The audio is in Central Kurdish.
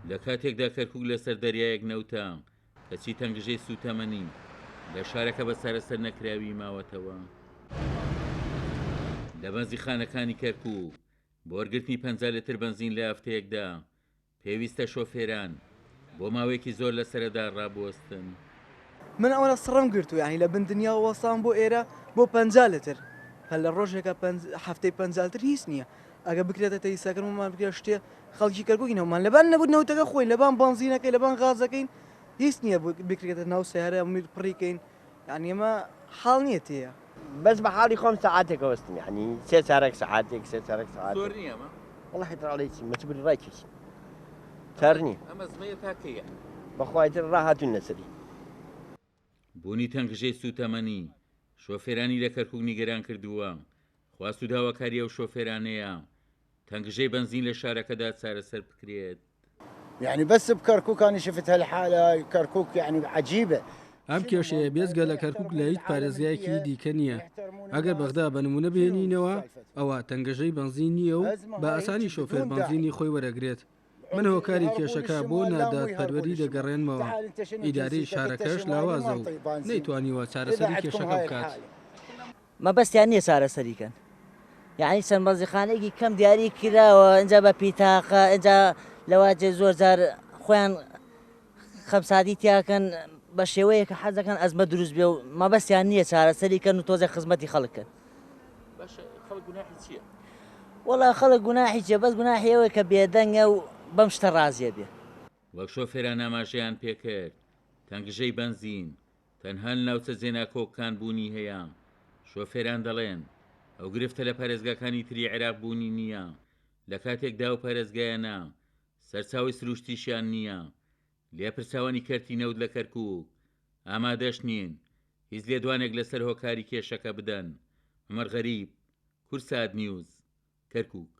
لە کاتێکدا کەرکوک لەسەر دەریایەک نەوتە، کەچی تەنگژەی سووتەمەنی لە شارەکە بە چارەسەر نەکراوی ماوەتەوە. لە بەنزیخانەکانی کەرکوک بۆ وەرگرتنی 50 لتر بەنزین لە هەفتەیەکدا پێویستە شۆفێران بۆ ماوەیەکی زۆر لە سەرەدا ڕابوەستن. من ئەوەنە سڕم گرتوو یانی لە بن دنیا وەستام بۆ ئێرە بۆ 50 لتر هەر لە ڕۆژێکە هەفتەی 50 لتر هیچ نییە ئەگە بکرێتە تەیسەکەن ومان بکرێت شتێ خەڵکی کەرکوکی نەومان لەبان نەبوو نەوتەکە خۆین لەبان بەنزینەکەی لەبان غازەکەین هیچ نییە بکرێتە ناو سەیارە میر پڕیکەین یانی ئەمە حاڵ نییە تێیە. بەس بە حاڵی خۆم سەعاتێک ئەوەستم یانی سێ چارەک سەعاتێک سێ چارەک سەعاتێک. زۆر نییە ئەمە؟ وەڵاهی تر ئەڵێی چی مەجبوری ڕایکێشین چار نییە. ئەم ئەزمەیە تا کەی یانی؟ بەخوای تر ڕاهاتوین لەسەری. بوونی تەنگژەی سووتەمەنی، شۆفێرانی لە کەرکووک نیگەران کردووە، خواست و داواکاری ئەو شۆفێرانەیە تەنگژەی بەنزین لە شارەکەدا چارەسەر بکرێت. یعنی بس بکرکوک انا شفت هالحالە کرکوک یعنی عجیبە. ئەم کێشەیە بێجگە لە کەرکوک لە هیچ پارێزگایەکی دیکە نییە. ئەگەر بەغدا بە نموونە بهێنینەوە، ئەوا تەنگەژەی بەنزین نییە و بە ئاسانی شۆفێر بەنزینی خۆی وەرەگرێت. من هۆکاری کێشەکە بۆ نادادپەروەری دەگەڕێنمەوە، ئیدارەی شارەکەش لاوازە و نەیتوانیوە چارەسەری کێشەکە بکات. مەبەستیان نییە چارەسەری کەن یعنی چەند بەنزیخانەیەکی کەم دیاری کراوە ئینجا بە پیتاقە ئینجا لەواجێ زۆر جار خۆیان خەمسادی تیاکەن بە شێوەیە کە حەز دەکەن ئەزمە دروست بێ و مەبەستیان نییە چارەسەری کەن و تۆزێک خزمەتی خەڵک کەن. باشە خەڵک گوناحی چییە؟ وەڵا خەڵک گوناحی چییە بەس گوناحی ئەوەیە کە بێدەنگە و بەم شتە ڕازیە بێ. وەک شۆفێران ئاماژەیان پێکرد، تەنگژەی بەنزین تەنها لە ناوچە جێناکۆکەکان بوونی هەیە، شۆفێران دەڵێن، ئەو گرفتە لە پارێزگاکانی تری عێراق بوونی نییە، لەکاتێکدا ئەو پارێزگایانە سەرچاوەی سروشتیشیان نییە، لێپرسراوانی کەرتی نەوت لە کەرکوک ئامادەش نین هیچ لێدوانێک لەسەر هۆکاری کێشەکە بدەن. عومەر غەریب، کوردسات نیوز، کەرکوک.